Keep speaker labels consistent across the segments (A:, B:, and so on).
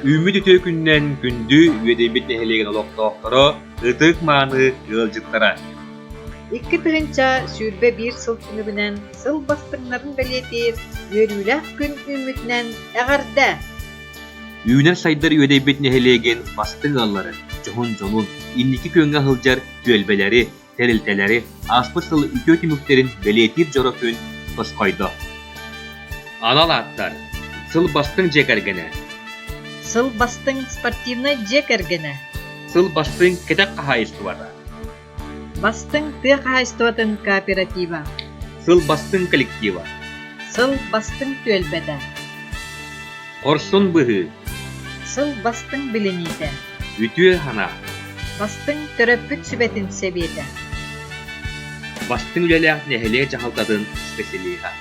A: Үүммүт үтүө күнүнэн күндү Үөдэйбит нэһилиэгин олохтоохторо, ытык-мааны ыалдьыттара!
B: 2021 сыл түмүгүнэн сыл бастыҥнарын бэлиэтиир үөрүүлээх күн үүммүтүнэн эҕэрдэ!
A: Үүнэр-сайдар Үөдэйбит нэһилиэгин бастыҥ ыалларын, дьоһун дьонун, инники күөҥҥэ сылдьар түөлбэлэри, тэрилтэлэри ааспыт сыл үтүө түмүктэрин бэлиэтиир дьоро күн тосхойдо. Анал ааттар Сыл бастыҥ дьиэ кэргэнэ
B: Сыл бастыҥ спортивнай дьиэ кэргэнэ
A: Сыл бастыҥ кэтэх хаһаайыстыбата
B: Бастыҥ тыа хаһаайыстыбатын кооператива
A: Сыл бастыҥ коллектива
B: Сыл бастыҥ түөлбэтэ
A: Хорсун быһыы
B: Сыл бастыҥ билиниитэ
A: Үтүө санаа
B: Бастыҥ төрөппүт сүбэтин сэбиэтэ
A: Бастыҥ үлэлээх нэһилиэк дьаһалтатын специалиһа.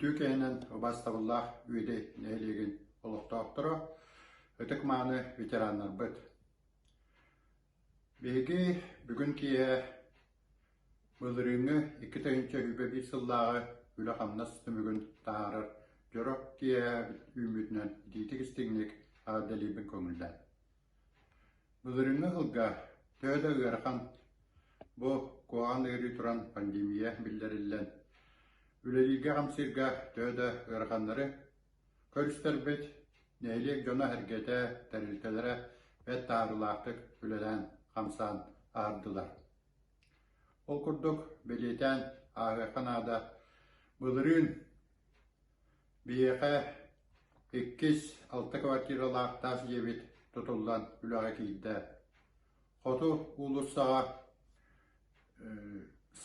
C: Үтүө киһинэн убаастабыллаах Үөдэй нэһилиэгин олохтоохторо, ытык-мааны ветераннарбыт! Биһиги бүгүн киэһэ Былырыыҥҥы 2021 сыллааҕы үлэ-хамнас түмүгүн таһаарар дьоро киэһэ үүммүтүнэн итиитик-истиҥник эҕэрдэлиирбин көҥүллээн. Былырыыҥҥы сылга төһө да ыарахан бу куһаҕан ыарыы туран пандемия биллэриллэн, үлэлииргэ-хамсыырга төһө да ыараханнары көрүстэрбит, нэһилиэк дьоно-сэргэтэ, тэрилтэлэрэ бэрт таһаарыылаахтык үлэлээн-хамсаан аһардылар. Ол курдук, бэлиэтээн ааһыахха наада, былырыын биһиэхэ иккис алта квартиралаах таас дьиэбит тутуллан үлэҕэ киирдэ. Хоту уулуссаҕа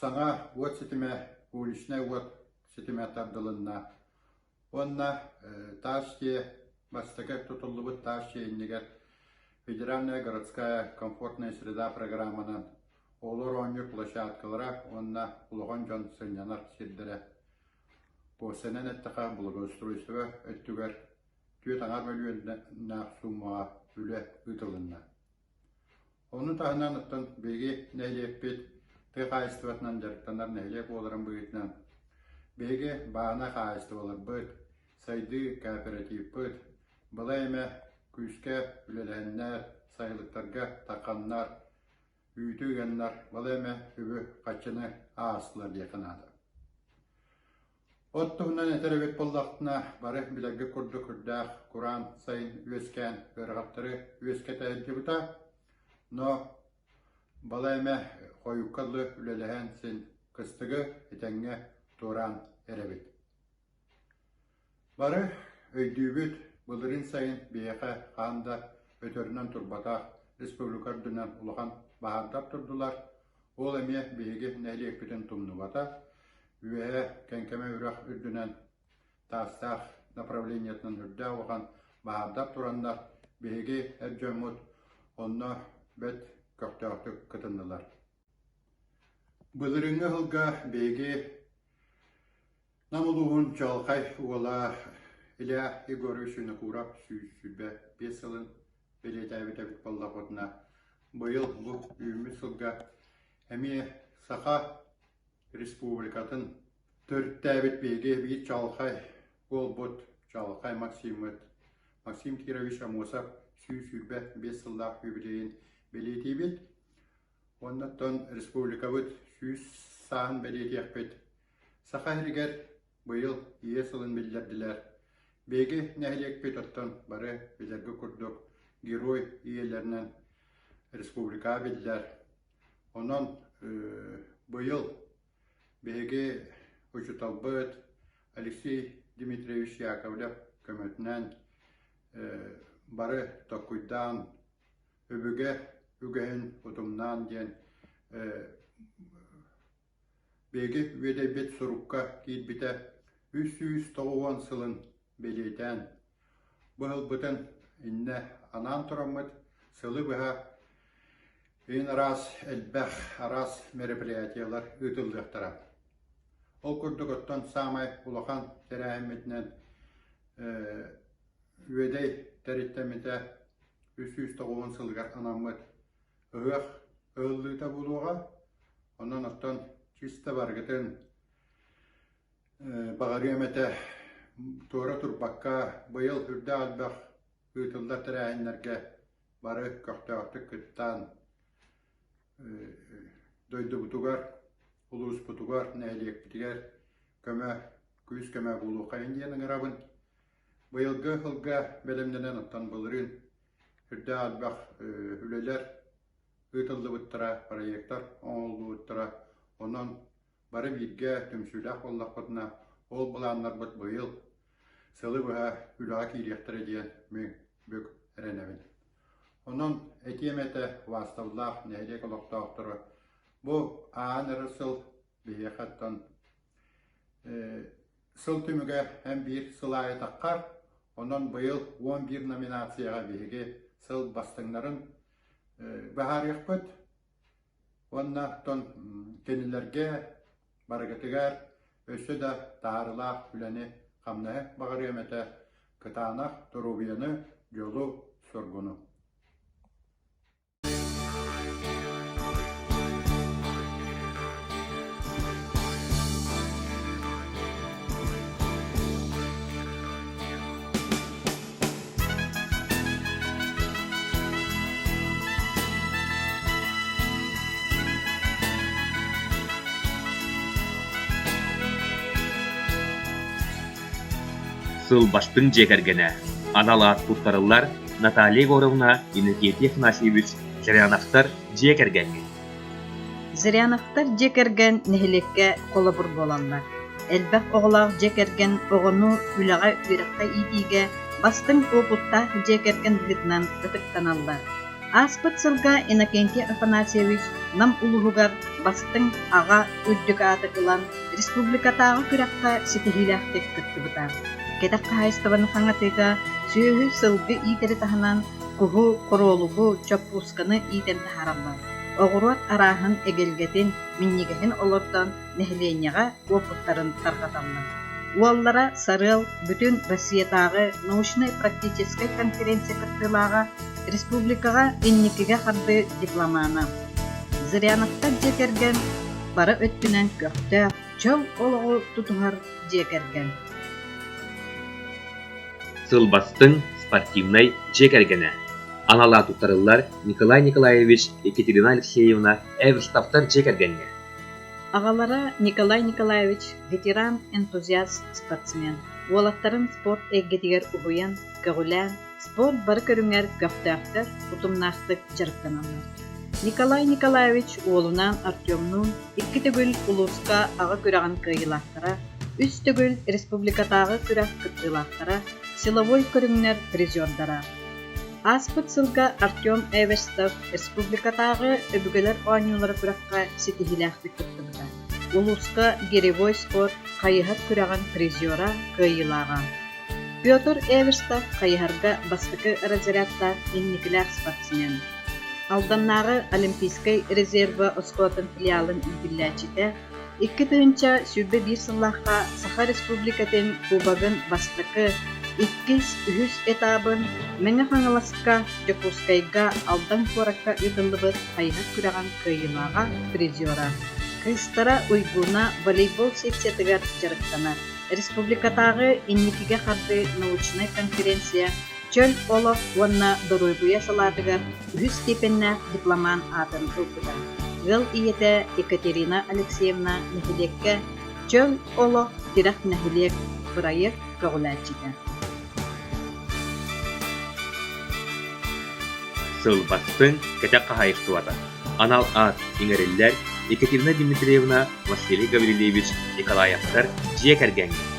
C: саҥа уот ситимэ, уличнай уот ситимэ тардылынна. Уонна таас дьиэ бастакы тутуллубут таас дьиэ иннигэр Федеральная городская комфортная среда программанан оҕолор оонньуур площадкалара уонна улахан дьон сынньанар сирдэрэ уопсайынан эттэххэ благоустройство өттүгэр 4,5 мөлүйүөннээх сууммаҕа үлэ ыытылынна. Ону таһынан оттон биһиги нэһилиэкпит тыа хаһаайыстыбатынан дьарыктанар нэһилиэк буоларын быһыытынан биһиги бааһынай хаһаайыстыбаларбыт, сайдыы кооперативпыт балай эмэ күүскэ үлэлэһэннэр, сайылыктарга тахханнар, үүтү ыаннар балай эмэ үбү-харчыны аастылар диэххэ наада. От туһунан этэр эбит буоллахпына, бары билэргит курдук үрдээх кураан сайын үөскээн ыарахаттары үөскэтэ сылдьыбыта. Но балай эмэ хойукка дылы үлэлэһэн син кыстыгы этэҥҥэ туораан эрэбит. Бары өйдүүбүт, былырыын сайын биһиэхэ хаһан да өтөрүнэн турбатах республика үрдүнэн улахан баһаардар турдулар. Ол эмиэ биһиги нэһилиэкпитин тумнубата. Үөһэ Кэҥкэмэ үрэх үрдүнэн Таастаах направлениетынан үрдээх улахан баһаардар тураннар, биһиги эр дьоммут онно бэрт көхтөөхтүк кытыннылар. Былырыыҥҥы сылга биһиги Нам улууһун чаҕылхай уола Илья Егорович Винокуров 125 сылын бэлиэтээбит эбит буоллахпытына, быйыл бу үүммүт сылга эмиэ Саха Республикатын төрүттээбит биһиги биир чаҕылхай уолбут, чаҕылхай Максиммыт Максим Кирович Аммосов 125 сыллаах юбилейын бэлиэтиибит. Уонна оттон республикабыт 100 сааһын бэлиэтиэхпит. Саха сиригэр быйыл Ийэ сылын биллэрдилэр. Биһиги нэһилиэкпит оттон бары билэргэ курдук герой ийэлэринэн республикаҕа биллэр. Онон быйыл биһиги учууталбыт Алексей Дмитриевич Яковлев көмөтүнэн бары толкуйдаан өбүгэ үгэһин утумнаан диэн Биһиги үөдэйбит сурукка киирбитэ 390 сылын бэлиэтээн, быһылбытын иннэ анаан тураммыт сылы быһа ин араас элбэх араас мероприятиелар ыытыллыахтара. Ол курдук оттон саамай улахан тэрээһиммитинэн Үөдэй тэрилтэммитэ 390 сылыгар анаммыт ыһыах ыһыллыыта буолуоҕа. Онон оттон чисто барыгытын баҕарыам этэ туора турбакка быйыл үрдээх элбэх ыытыллар тэрээһиннэргэ бары көхтөөхтүк кыттан дойдубутугар, улууспутугар, нэһилиэкпитигэр көмө, күүс-көмө буолуоххайын диэн ыҥырабын. Быйылгы сылга бэлэмнэнэн оттон былырыын Үрдээх элбэх үлэлэр ыытыллыбыттара, проектар оҥоһуллубуттара. Онон бары бииргэ түмсүүлээх буоллахпытына, ол былааннарбыт быйыл сылы быһа үлэҕэ киириэхтэрэ диэн мин бүк эрэнэбин. Онон этиэм этэ убаастабыллаах нэһилиэк олохтоохторо, бу аан эрэр сыл биһиэхэ оттон Сыл түмүгэ эн биир сыл аайы таххар, онон быйыл 11 номинацияҕа биһиги сыл бастыҥнарын быһаарыахпыт уонна оттон кинилэргэ барыгытыгар өссө да таһаарыылаах үлэни-хамнаһы баҕарыам этэ, кытаанах доруобуйаны, дьолу-соргуну.
A: Сыл бастыҥ дьиэ кэргэнэ анал аат туттарыллар Наталья Егоровна, Иннокентий Афанасьевич Зыряновтар дьиэ кэргэҥҥэ.
B: Зыряновтар дьиэ кэргэн нэһилиэккэ холобур буолаллар. Элбэх оҕолоох дьиэ кэргэн оҕону үлэҕэ, үөрэххэ иитиигэ бастыҥ уопуттаах дьиэ кэргэн быһыытынан ытыктаналлар. Ааспыт сылга Иннокентий Афанасьевич Нам улууһугар бастыҥ аҕа үрдүк ааты ылан республикатааҕы күрэххэ ситиһиилээхтик кыттыбыта. Кэтэх хаһаайыстыбаны хаҥатыыга сүөһү, сылгы иитэри таһынан куһу, хоруолугу, чоппуусканы иитэн таһаараллар. Оҕуруот арааһын эгэлгэтин, минньигэһин олордон нэһилиэнньэҕэ уопуттарын тарҕаталлар. Уоллара Сарыал бүтүн Россиятааҕы научнай-практическай конференция кыттыылааҕа, республикаҕа инникигэ хардыы дипломана. Зыряновтар дьиэ кэргэн бары өттүнэн көхтөөх, чөл олоҕу тутуһар дьиэ кэргэн.
A: Сыл бастыҥ спортивнай дьиэ кэргэнэ анал аат туттарыллар Николай Николаевич, Екатерина Алексеевна Эверстовтар дьиэ кэргэҥҥэ.
B: Аҕалара Николай Николаевич ветеран-энтузиаст спортсмен, уолаттарын спорт эйгэтигэр уһуйан, көҕүлээн, спорт бары көрүҥэр көхтөөхтөр, утумнаахтык дьарыктаналлар. Николай Николаевич уолунаан Артемнуун икки төгүл улууска аҕа күрэҕин кыайыылаахтара, үс төгүл республикатааҕы күрэх кыттыылаахтара, силовой көрүҥнэр призердара. Ааспыт сылга Артем Эверстов республикатааҕы Өбүгэлэр оонньуулара күрэххэ ситиһиилээхтик кыттыбыта. Улууска гиревой спорт хайыһар күрэҕин призера, кыайыылааҕа. Петр Эверстов хайыһарга бастакы разрядтаах инникилээх спортсмен. Алданнааҕы Олимпийскай резервэ оскуолатын филиалын иитиллээччитэ, 2021 сыллаахха Саха Республикатын Кубогын бастакы, иккис, үһүс этабын Мэҥэ Хаҥаласка, Дьокуускайга, Алдан куоракка ыытыллыбыт хайыһар күрэҕин кыайыылааҕа, призера. Кыыстара Уйгуна волейбол секциятыгар дьарыктанар. Республикатааҕы Инникигэ хардыы научнай конференция чөл олох уонна доруобуйа салаатыгар үһүс степеннээх дипломант аатын ылбыта. Ыал ийэтэ Екатерина Алексеевна нэһилиэккэ Чөл олох тирэх нэһилиэк бырайыак көҕүлээччитэ.
A: Сыл бастыҥ кэтэх хаһаайыстыбата анал аат иҥэриллэр Екатерина Дмитриевна Василий Гаврильевич Николаевтар дьиэ кэргэҥҥэ.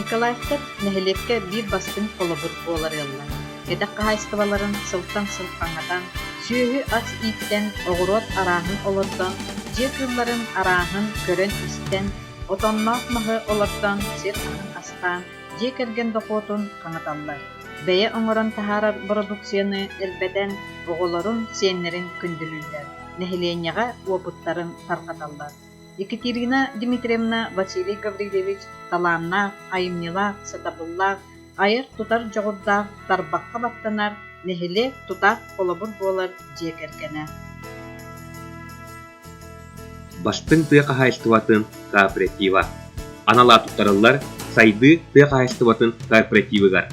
B: Николаевтар нэһилиэккэ биир бастыҥ холобур буолар ыаллар. Кэтэх хаһаайыстыбаларын сылтан сыл хаҥатан, сүөһү-ас ииттэн, оҕуруот арааһын олордон, дьиэ кыылларын арааһын көрөн-истэн, отонноох маһы олордон сир аһын астаан, дьиэ кэргэн дохуотун хаҥаталлар. Бэйэ оҥорон таһаарар бородууксуйаны элбэтэн, оҕолорун, сиэннэрин күндүлүүллэр, нэһилиэнньэҕэ уопуттарын тарҕаталлар. Екатерина Дмитриевна Василий Гаврильевич талааннаах, айымньылаах, сатабыллаах, айар-тутар дьоҕурдаах, тарбахха баттанар, нэһилиэк тутаах холобур буолар дьиэ кэргэнэ.
A: Бастыҥ тыа хаһаайыстыбатын кооператива анал аат туттарыллар Сайдыы тыа хаһаайыстыбатын кооперативыгар.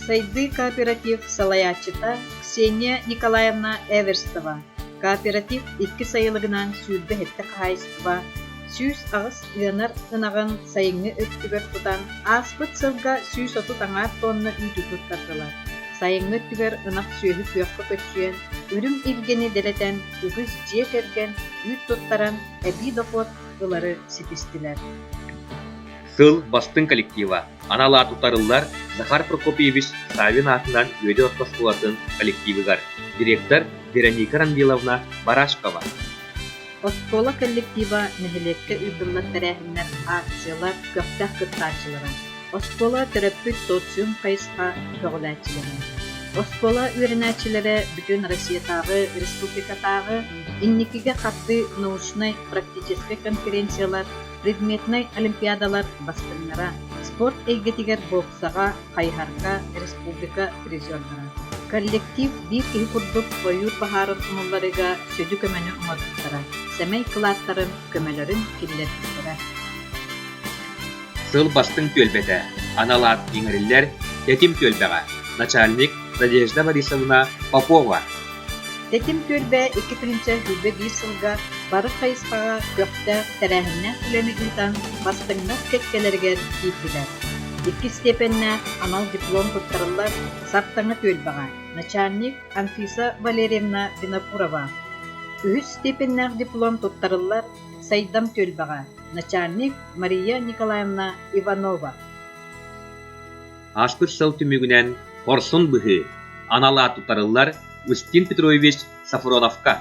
B: Сайдыы кооператив салайааччыта Ксения Николаевна Эверстова кооператив икки сайылыгынан 27 хаһаайыстыба 108 ыанар ынаҕын сайыҥҥы өттүгэр тутан, ааспыт сылга 130 аҥаар тонна үүтү туттардылар. Сайыҥҥы өттүгэр ынах сүөһү күөххэ көччүйэн, үрүҥ илгэни дэлэтэн, үгүс дьиэ кэргэн үүт туттаран, эбии дохуот ылары ситистилэр.
A: Сыл бастыҥ коллектива анал аат утарыллар Захар Прокопьевич Савин аатынан Үөдэ орто оскуолатын коллективыгар директор Вероника Рамиловна Барашкова.
B: Оскуола коллектива нэһилиэккэ ыытыллар тэрээһиннэр, акциялар көхтөөх кыттааччылара. Оскуола төрөппүт социум хайысха көҕүлээччилэрэ. Оскуола үөрэнээччилэрэ бүтүн Россиятааҕы, республикатааҕы инникигэ хардыы научнай-практическай конференциялар, предметнай олимпиадалар бастыҥнара, спорт эйгэтигэр боксаҕа, хайыһарга республика призердара. Коллектив биир киһи курдук ойуур баһаарын умулларыыга сүдү көмөнү оҥорбуттара, сэмэй кылааттарын, көмөлөрүн киллэрбиттэрэ.
A: Сыл бастыҥ түөлбэтэ анал аат иҥэриллэр Тэтим түөлбэҕэ начальник Надежда Борисовна Попова.
B: Тэтим түөлбэ 2021 сылга бары хайысхаҕа көхтөөх тэрээһиннээх үлэни ыытан бастыҥнар кэккэлэригэр киирдилэр. Иккис степеннээх анал диплом туттарыллар Сартаҥа түөлбэҕэ начальник Анфиса Валерьевна Винокурова. Үһүс степеннээх диплом туттарыллар Сайдам түөлбэҕэ начальник Мария Николаевна Иванова.
A: Ааспыт сыл түмүгүнэн хорсун быһыы анал аат туттарыллар Устин Петрович Сафроновка.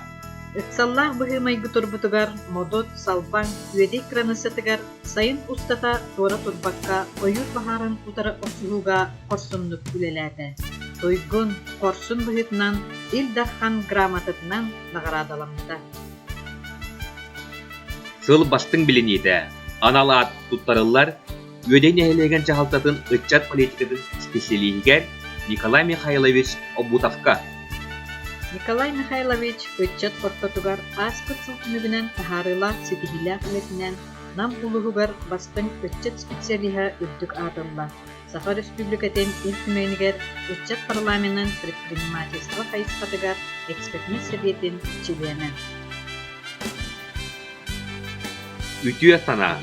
B: Ыксаллаах быһыы-майгы турбутугар Модут, Салбаҥ, Үөдэй кыраныыссатыгар сайын устата туора турбакка ойуур баһаарын утары охсуһууга хорсуннук үлэлээтэ. Туйгун, хорсун быһыытынан Ил Дархан грамотатынан наҕараадаламмыта.
A: Сыл бастыҥ билиниитэ анал аат туттарыллар Үөдэй нэһилиэгин дьаһалтатын ыччат политикатын исписэлииһигэр Николай Михайлович Обутовка.
B: Николай Михайлович ыччат ортотугар ааспыт сыл түмүгүнэн таһаарыылаах ситиһиилээх үлэтинэн Нам улууһугар бастыҥ ыччат специалиһа үрдүк аат ылла. Саха Өрөспүүбүлүкэтин Ил Түмэнигэр ыччат парламенын предпринимательство хайысхатыгар экспертнэй сэбиэтин чилиэнэ.
A: Үтүө санаа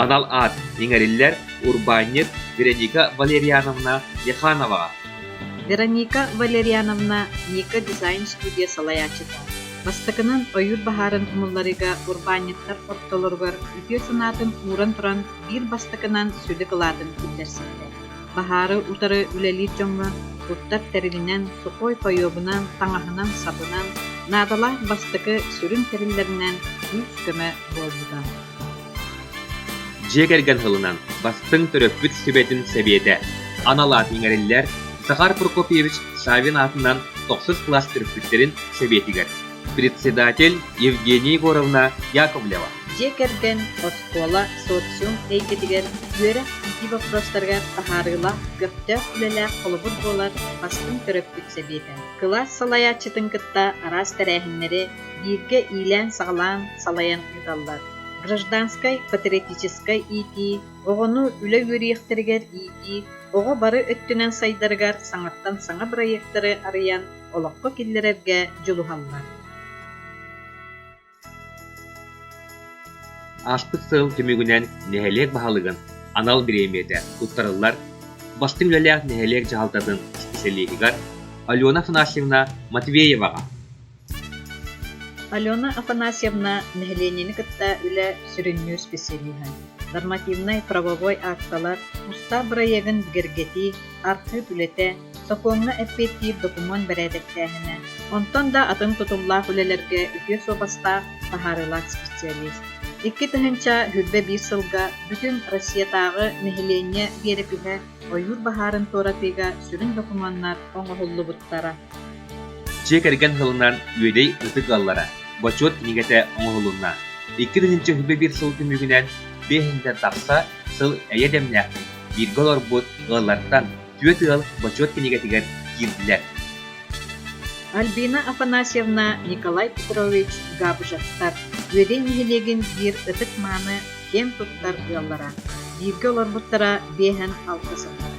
A: анал аат иҥэриллэр урбаанньыт Вероника Валерьяновна Ехановаҕа.
B: Вероника Валерьяновна Ника дизайн-студия салайааччыта. Бастакынан ойуур баһаарын умулларыыга урбаанньыттар ортолоругар үтүө санаатын ууран туран биир бастакынан сүдү кылаатын киллэрсибитэ. Баһаары утары үлэлиир дьоҥҥо туттар тэрилинэн, сухой хойуобунан, таҥаһынан-сабынан, наадалаах бастакы сүрүн тэриллэринэн күүс-көмө буолбута.
A: Дьиэ кэргэн сылынан бастыҥ төрөппүт сүбэтин сэбиэтэ анал аат иҥэриллэр Захар Прокопьевич Савин аатынан тохсус кылаас төрөппүттэрин сэбиэтигэр председатель Евгения Егоровна Яковлева.
B: Дьиэ кэргэн, оскуола, социум эйгэтигэр үөрэх иитии боппуруостарыгар таһаарыылаах, көхтөөх үлэлээх холобур буолар бастыҥ төрөппүт сэбиэтэ. Кылаас салайааччытын кытта араас тэрээһиннэри бииргэ иилээн-саҕалаан салайан ыыталлар. Гражданскай, патриотическай иитии, оҕону үлэ үөрүйэхтэригэр иитии, оҕо бары өттүнэн сайдарыгар саҥаттан саҥа бырайыактары арыйан олоххо киллэрэргэ дьулуһаллар.
A: Ааспыт сыл түмүгүнэн нэһилиэк баһылыгын анал бириэмийэтэ туттарыллар бастыҥ үлэлээх нэһилиэк дьаһалтатын исписэлииһигэр. Алена Афанасьевна Матвееваҕа.
B: Алена Афанасьевна нэһилиэнньэни кытта үлэ сүрүннүүр специалиһа, нормативнай-правовой аакталар, устаап бырайыагын бигэргэтии, архыып үлэтэ, сокуоҥҥа эппиэттиир докумуон бэрээдэктээһинэ, онтон да атын тутуллаах үлэлэргэ үтүө суобастаах, таһаарыылаах специалист. 2021 сылга бүтүн Россиятааҕы нэһилиэнньэ биэрэпиһэ ойуур баһаарын туоратыыга сүрүн докумуоннар оҥоһуллубуттара.
A: Дьиэ кэргэн сылынан Үөдэй ытык ыаллара Бочуот кинигэтэ оҥоһулунна. 2021 сыл түмүгүнэн биэһинтэн тахса сыл эйэ дэмнээхтик бииргэ олорбут ыаллартан түөрт ыал Бочуот кинигэтигэр киирдилэр.
B: Альбина Афанасьевна Николай Петрович Габышевтар Үөдэй нэһилиэгин биир ытык-мааны киэн туттар ыаллара. Бииргэ олорбуттара биэһэн алта сыллара.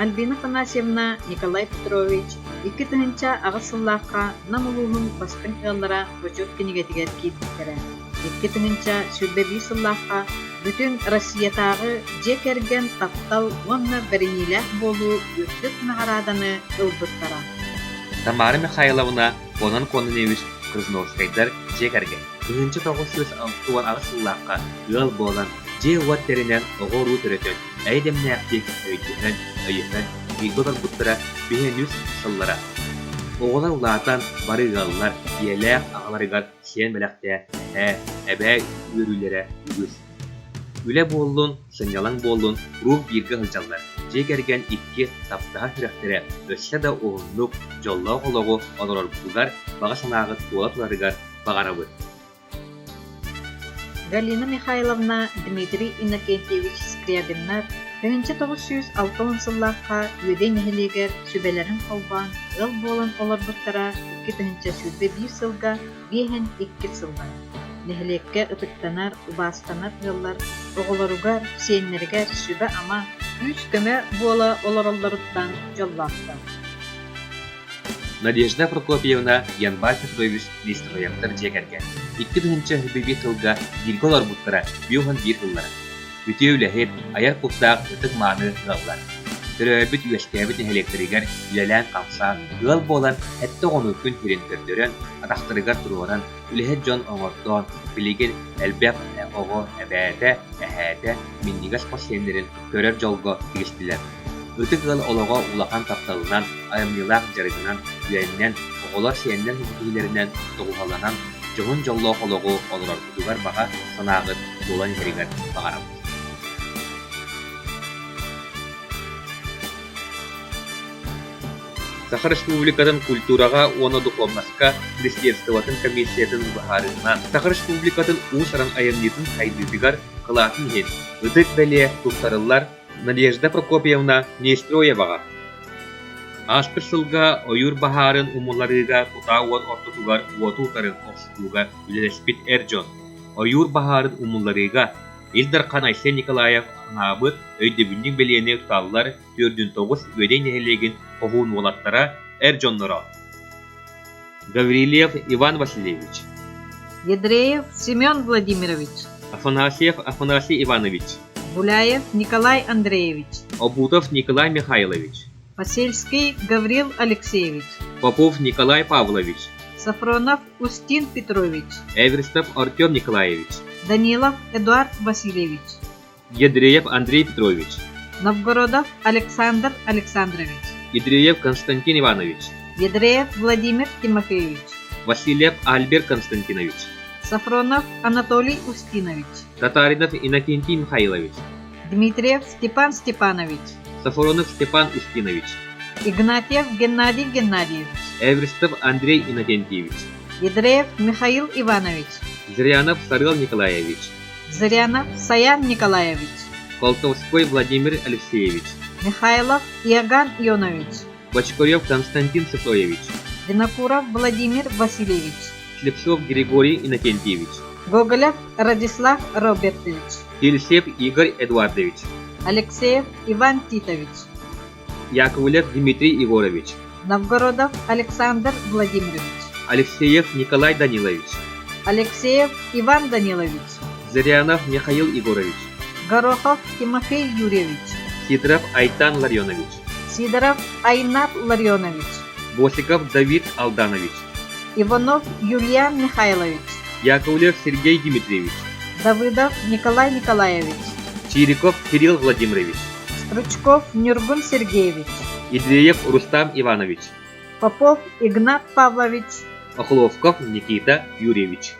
B: Альбина Афанасьевна Николай Петрович 2008 сыллаахха Нам улууһун бастыҥ ыаллара Бочуот кинигэтигэр киирбиттэрэ. 2021 сыллаахха бүтүн Россиятааҕы дьиэ кэргэн таптал уонна бэриниилээх буолуу үрдүк наҕарааданы ылбыттара.
A: Тамара Михайловна Конон Кононович Крыжновскайдар дьиэ кэргэн 1968 сыллаахха ыал буолан, дьиэ-уот тэринэн, оҕо-уруу төрөтөн, эйэ-дэмнээхтик өйдөһөн, өйөһөн бииргэ олорбуттара биһиэн үс сыллара. Оҕолор улаатан, бары ыаллар, ийэлээх аҕаларыгар сиэн бэлэхтээн эһээ, эбээ үөрүүлэрэ үгүс. Үлэ буоллун, сынньалаҥ буоллун куруук бииргэ сылдьаллар. Дьиэ кэргэн икки таптаһар сүрэхтэрэ өссө да уһуннук, дьоллоох олоҕу олорорбутугар баҕа санааҕыт туола турарыгар баҕарабыт.
B: Галина Михайловна, Дмитрий Иннокентьевич Скрябиннар 1960 сыллаахха Үөдэй нэһилиэгэр сүбэлэрин холбоон ыал буолан олорбуттара 2021 сылга биэһэн икки сыллара. Нэһилиэккэ ытыктанар, убаастанар ыаллар оҕолоругар, сиэннэригэр сүбэ-ама, күүс-көмө буола олороллоруттан дьоллоохтор.
A: Надежда Прокопьевна Январь Петрович Нестеровтар дьиэ кэргэн 2001 сылга бииргэ олорбуттара 51 сыллара. Үтүө үлэһит, айар куттаах ытык-мааны ыаллар. Төрөөбүт-үөскээбит нэһилиэктэригэр үлэлээн-хамсаан, ыал буолан сэттэ оҕону күн сирин көрдөрөн, атахтарыгар туруоран, үлэһит дьон оҥортоон, билигин элбэх оҕо эбээтэ, эһээтэ минньигэс хос сиэннэрин көрөр дьолго тигистилэр. Ытык ыал олоҕо улахан тапталынан, айымньылаах дьарыгынан, үлэннэн, оҕолор сиэннэр ситиһиилэринэн доҕуһаланан, дьоһун дьоллоох олоҕу олороргутугар баҕа санааҕыт туолан иһэригэр баҕарабыт. Саха Республикатын культураҕа уонна духовноска министерствотын комиссиятын быһаарыытынан Саха Республикатын уус-уран айымньытын сайдыытыгар кылаатын иһин ытык бэлиэ туттарыллар Надежда Прокопьевна Нестроеваҕа. Ааспыт сылга ойуур баһаарын умулларыыга кутаа уот ортотугар уоту утары охсуһууга үлэлэспит эр дьон ойуур баһаарын умулларыыга Ил Дархан Айсен Николаев анаабыт өйдөбүнньүк бэлиэни туталлар түөрдүн тоҕус Үөдэй нэһилиэгин хоһуун уолаттара, эр дьонноро Гаврильев Иван Васильевич,
B: Ядреев Семен Владимирович,
A: Афанасьев Афанасий Иванович,
B: Гуляев Николай Андреевич,
A: Обутов Николай Михайлович,
B: Посельский Гаврил Алексеевич,
A: Попов Николай Павлович,
B: Сафронов Устин Петрович,
A: Эверстов Артем Николаевич,
B: Данилов Эдуард Васильевич,
A: Ядреев Андрей Петрович,
B: Новгородов Александр Александрович,
A: Ядреев Константин Иванович,
B: Ядреев Владимир Тимофеевич,
A: Васильев Альберт Константинович,
B: Сафронов Анатолий Устинович,
A: Татаринов Иннокентий Михайлович,
B: Дмитриев Степан Степанович,
A: Сафронов Степан Устинович,
B: Игнатьев Геннадий Геннадьевич,
A: Эверстов Андрей Иннокентьевич,
B: Ядреев Михаил Иванович,
A: Зырянов Сарыал Николаевич,
B: Зырянов Саян Николаевич,
A: Колтовской Владимир Алексеевич,
B: Михайлов Иоганн Ионович,
A: Бочкарев Константин Сысоевич,
B: Винокуров Владимир Васильевич,
A: Слепцов Григорий Иннокентьевич,
B: Гоголев Радислав Робертович,
A: Елисеев Игорь Эдуардович,
B: Алексеев Иван Титович,
A: Яковлев Дмитрий Егорович,
B: Новгородов Александр Владимирович,
A: Алексеев Николай Данилович,
B: Алексеев Иван Данилович,
A: Зырянов Михаил Егорович,
B: Горохов Тимофей Юрьевич,
A: Сидоров Айтан Ларионович,
B: Сидоров Айнат Ларионович,
A: Босиков Давид Алданович.
B: Иванов Юлиан Михайлович.
A: Яковлев Сергей Дмитриевич.
B: Давыдов Николай Николаевич.
A: Чириков Кирилл Владимирович.
B: Стручков Нюргун Сергеевич.
A: Андреев Рустам Иванович.
B: Попов Игнат Павлович.
A: Охловков Никита Юрьевич.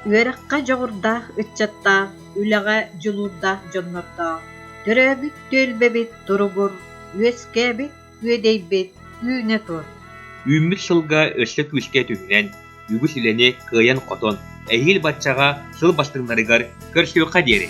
B: Үөрэххэ дьоҕурдаах ыччаттаах, үлэҕэ дьулуурдаах дьоннордоох, төрөөбүт түөлбэбит туругур, үөскээбит үөдэйбит үүнэ тур.
A: Үүммүт сылга өссө күүскэ түһүнэн, үгүс үлэни кыайан-хотон, эһиил баччаҕа сыл бастыҥнарыгар көрсүөххэ диэри.